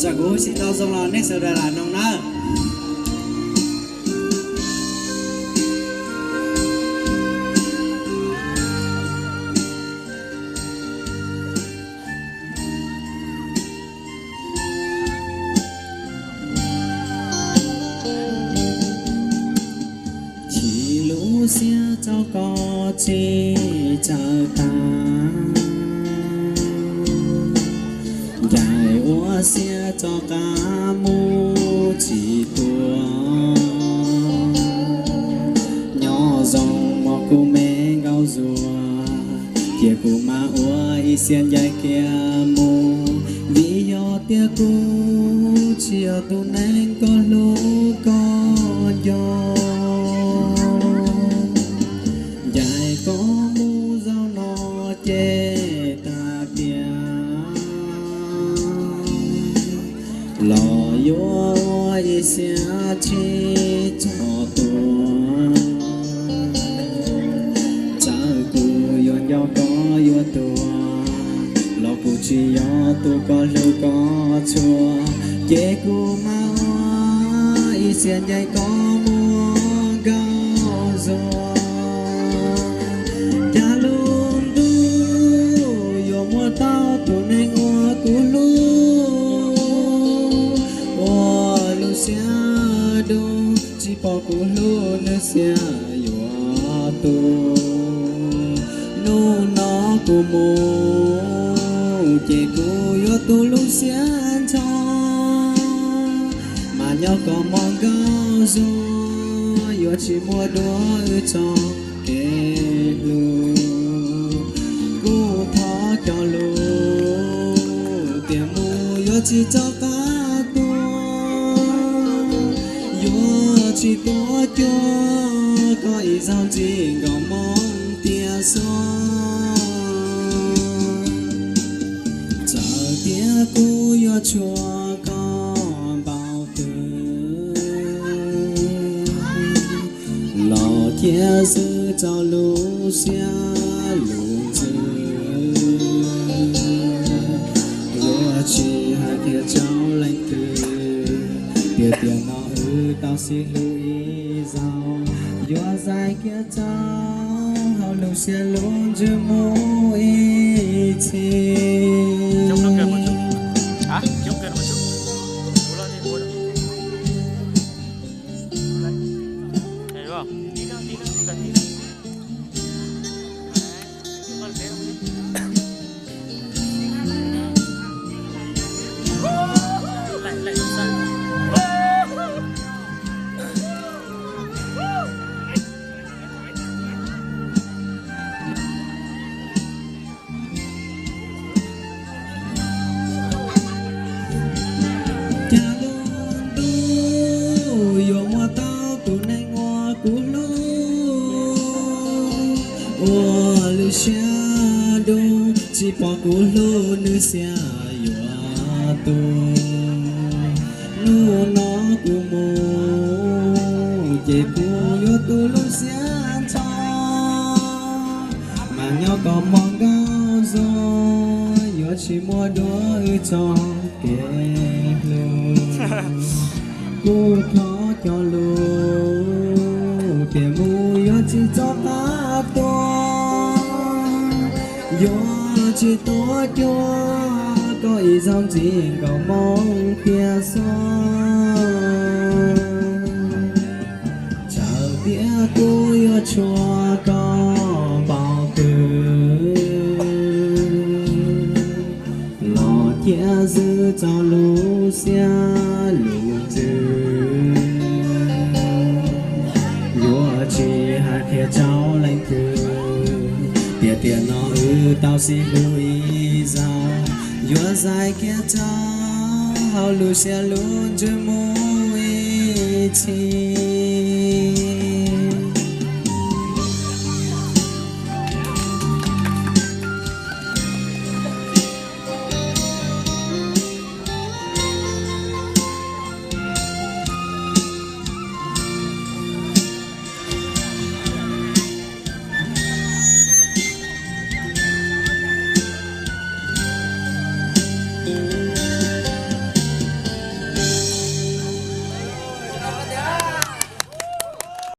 Tsam kuv hu tsis tau zoo los nej sawv daws lam noog nawb. Chim lub siab rau koj tsis txawj tag, ncaim ua siab rov qab mus tsis tuaj. Nyob zoo mog kuv me nkauj Zuag, cia kuv mam ua ib xiab ncaim kiag mus, vim yog tias kuv tsis yog tus neeg koj hlub koj nco. Ncaim koj mus zaum no ces tag tiag, los yuav ua ib xiab tsis txog tuaj. Txawm kuv yuav nco koj yuav tuag, los kuv tsis yog tus koj hlub koj tshua, ces kuv mam ua ib xiab ncaim koj mus nkauj Zuag. Cas lub ntuj yuav muab tau tus neeg uas kuv hlub ua lub siab dub, tsis pom kuv hlub nws xiab yuav tu. Hnub no kuv mus ces kuv yuav tu lub siab ntsho, mas nyob kom mog nkauj Zuag, yuav tsis muaj dua wb txoj kev hlub. Kuv thov cov lus tias mus yuav tsis rov qab tuaj, yuav tsis tuaj cuag koj ib zaug ntxiv nkaus moo tiaj xwb. Txawm tias kuv yuav tshua koj npaum twg, los cia xwb rau lub siab lub ntsws. Yuav tsis hais kiag rau leej twg tias tiam no wb tau sib hlub ib zaug, yuav zais kiag rau hauv lub siab lub ntsws mus ib txhis. Cas lub ntuj yuav muab tau tus neeg uas kuv hlub ua lub siab dub, tsis pom kuv hlub nws xiab yuav tu. Hnub no kuv mus ces kuv yuav tu lub siab ntsho, mas nyob kom mog nkauj Zuag, yuav tsis muaj dua wb txoj kev hlub. Kuv thov cov lus tias mus yuav tsis rov qab tuaj, yuav tsis tuaj cuag koj ib zaug ntxiv nkaus moo tiaj xwb. Txawm tias kuv yuav tshua koj npaum twg, los cia xwb rau lub siab lub ntsws. Yuav tsis hais qhia rau leej twg tias tiam no wb tau sib hlub ib zaug, yuav zais kiag rau hauv lub siab lub ntsws mus ib txhis.